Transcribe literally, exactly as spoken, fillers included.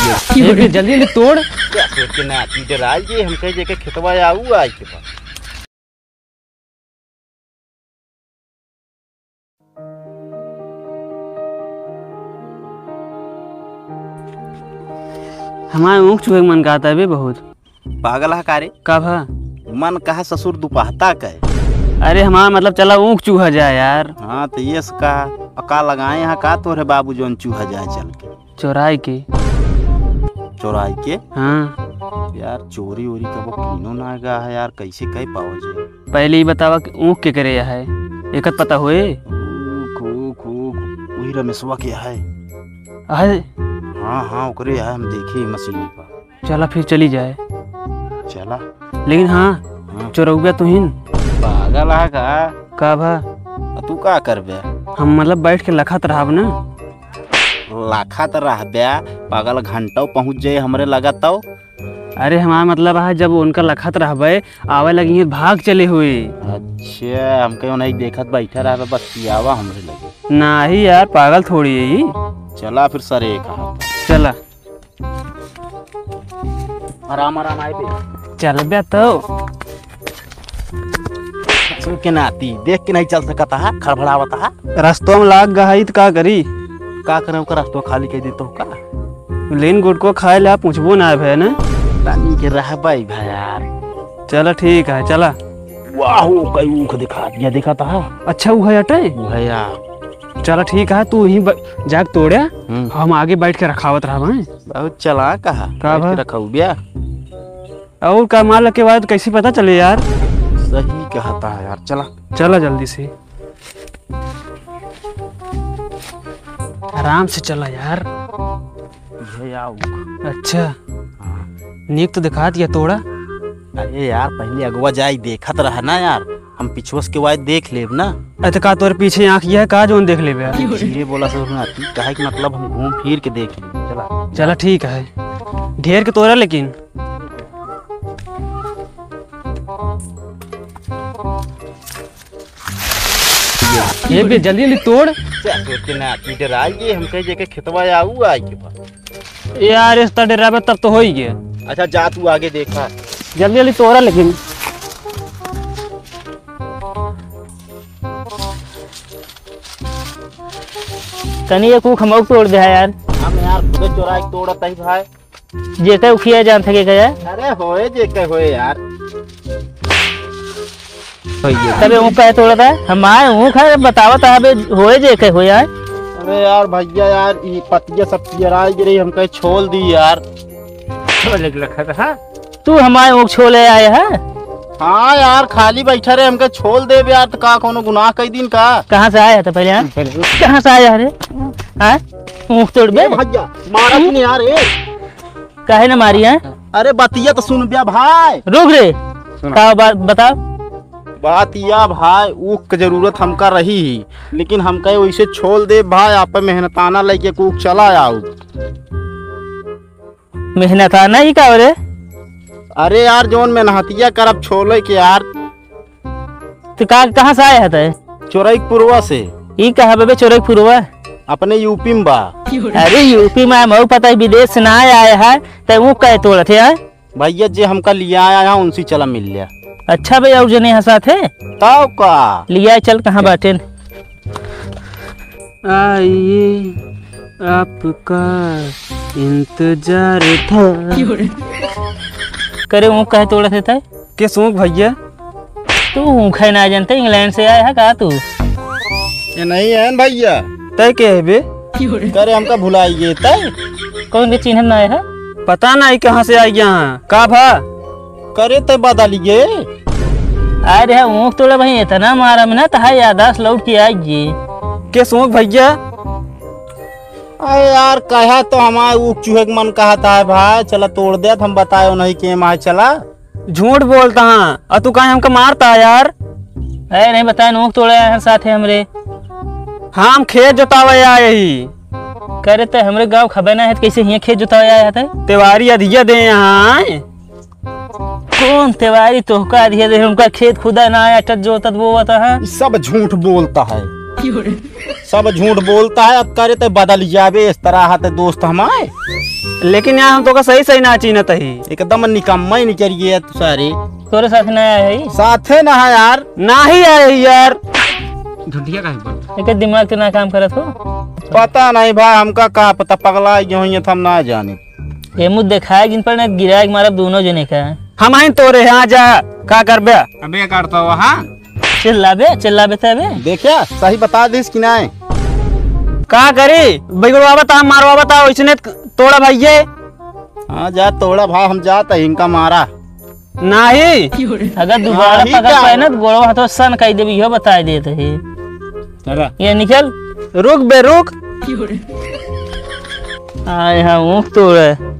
ए बे, जल्दी जल्दी तोड़। क्या सोच के ना, तू डराई जे हम कहे जेके खेतवा आऊ आए के बा। हमार ऊँख चूहे के मन कहत है बे बहुत। पागल है का रे? का भा? मन कहा ससुर दुपहता का है। अरे हमार मतलब चला ऊँख चूहा जाए यार। हाँ तो ये का, का लगाए हैं का तोरे बाबू जौन चूहा जाए चल के? चोराई के। चोराई के? हाँ। यार चोरी ओरी कबो कीनो ना गा है यार, कैसे कह पाओ जे? पहले ही बतावा कि ऊँख के करे है, एकत पता होए? ऊँख, ऊँख, ऊँख, वही रमेशवा के है। है? हाँ, हाँ, ओकरे है, हम देखे मशीन पर। चला फिर चली जाए। चला। लेकिन हाँ, हाँ। चोरौबे तुहिन। पागल है का? का भा? आ तू का करबे? हम मतलब बैठ के लखत रहब ना। लखत रहबे, पागल घंटौ पहुँच जाए हमरे लगा तौ। अरे हमार मतलब है जब उनका लखत रहबे, आवे लगी भाग चले हुए। अच्छा, हमके उन्हें देखत बैठा रहबे, बतियावा हमरे लगे। नाही यार, पागल थोड़ी है ई। चला फिर सरे कहा। चला। आराम, आराम आए बे। चल बे तो। ससुर के नाती, देख के नहीं चल सकत हा, खड़बड़ावत हा। रस्तों में लाग गई तो का करी? का करे, ओकर रस्तों खाली कह देतो का? लेन गुटको खाए ला पूछबो ना भे ना। तनी के रहबे भे यार। चला ठीक है, चला। वाह, वो कई ऊख दिखा दिया, देखा था। अच्छा, वो है अटे? वो है यार। चला ठीक है, तू यहीं ब-, जाके तोड़े, हम्म। हम आगे बैठ के रखावत रहब, हैं? बहुत चालाक है। का बैठ के भा? रखौबिया। और का माल के बाद कैसे पता चले यार? सही कहता है यार, चला। चला जल्दी से। आराम से चला यार। ये आओ। अच्छा। हाँ। नीक तो दिखात या तोड़ा। अरे यार, पहले अगवा जाई देखत रहा ना यार, हम पिछुआ से के वाई देख लेब ना। अरे तो का तोरे पीछे आँख ये है का जोन देख लेबे यार? धीरे बोला ससुर नाती, काहे कि मतलब हम घूम फिर के देख लेब। चला। चला ठीक है, ढेर के तोड़ा लेकिन। ये बे, जल्दी जल्दी तोड़। क्या सोच के ना, की डराई ये, हम कहे जेके खेतवा आऊ आए के बा। यार, इस तरह डरावे तब तो हो ही गया। अच्छा, जा तू आगे देखा। जल्दी जल्दी तोड़ा लेकिन। तनी एक ऊख हमऊ तोड़ दे यार। हम यार खुदे चोरा के तोड़त ही भाई। जेके उखिया जान सके का यार? अरे होए जेके होए यार। तबे ऊख काहे तोड़त है? हम आए ऊख है, बतावत है, अबे होए जेके होए यार। अरे यार भैया यार, ई पतिया सब पियराई गिरी, हमके छोल दी यार। छोले के लखत है? तू हमारे ऊख छोले आए है? हाँ यार, खाली बैठा रहे, हमके छोल देबे यार, तो का कोनो गुनाह कई दिन का? कहाँ से आए है तो पहले, हाँ? कहाँ से आए है रे? हाँ? ऊख तोड़बे? ए भैया, मारा कि नहीं यार, ए? काहे न मारी है? अरे बतिया तो सुन बे भाई। रुक रे। सुना। का बात बताओ? बात या भाई, ऊख के जरूरत हमका रही ही, लेकिन हमका वैसे छोल दे भाई, आप मेहनताना लेके ऊख चला आओ। मेहनताना ही का रे? अरे यार, जौन मेहनतिया करब छोले के यार। तो का, कहाँ से आए है तै? चोरैकपुरवा से। ई कहाँ बे चोरैकपुरवा? अपने यूपी में बा। अरे यूपी में हम पता है, विदेश से ना आए है, तै ऊख काहे तोड़त है? भैया जे हमका लिया आया है, उनसे चला मिल लिया। अच्छा बे, और जने हैं साथ है? तब का? लिया चल, कहाँ बाटेन? आइए, आपका इंतजार था। करे, ऊख काहे तोड़त है तै? के सूख भैया? तू ऊख है ना जानते, इंग्लैंड से आया है का तू? ये नहीं है न भैया। तै के है बे? करे, हमका भुलाई गए तै? कौन के चिन्हत ना है? पता नहीं कहाँ से आ गया है। का भा? करे तै बदल गए। अरे ऊख तोड़े भाई, इतना मारा में ना, तहार याददाश्त लौट के आई गई। के सूख भैया? अरे यार, कहा तो हमार ऊख चूहे के मन कहता है भाई, चला तोड़ दे, हम बताए नहीं के माय, चला। झूठ बोलता हाँ, और तू काहे हमका मारता है यार? अरे नहीं बताए, ऊख तोड़े आए हैं साथे हमरे। हम खेत जोतावे आए ही। करे ते हमरे गाँव खबे ना है, तो कैसे हियाँ खेत जोतावे आए हैं ते? तेवारी अधिया दे यहाँ आए। कौन तेवारी तोहका अधिया दे, हमका खेत खुदा ना आया, अटत जोतत बोवत है। ई सब झूठ बोलता है। सब झूठ बोलता है, अब करे ते बदल जाबे, इस तरह हाथ दोस्त हमारे। लेकिन यार, हम तोका सही सही ना चीन्हत ही। एकदम निकम्मा ही निकल गया तू सारे। तोरे साथ ना आए ही? साथे ना है यार। नाही आए ही यार। झुंडिया काहे बोलत? एके दिमाग के ना काम करत हो? पता नहीं भाई, हमका का पता, पगला गए होइए तो हम ना जाने। ये मुँह देखाए जिन पर ना गिराए के मारब दोनों जने का। हम आइन तोरे यहाँ, जा, का करबे? अबे करता हो, हाँ? चिल्लाबे, चिल्लाबे ते अबे। देखिया, सही बता दिस कि नाय? का करी? बिगड़वाबा ता, मारवाबा ता, ओइसने तोड़ा भइये। हाँ, जा तोड़ा भा, हम जात ही, इनका मारा। नाही। अगर दोबारा नाही पकड़ का? पाए ना, तो गोड़वा हाथों सन कई देबी, इहो बताई देत ही। चला। ये निकल। रुक बे, रुक। आए हाँ, ऊँख तोड़े।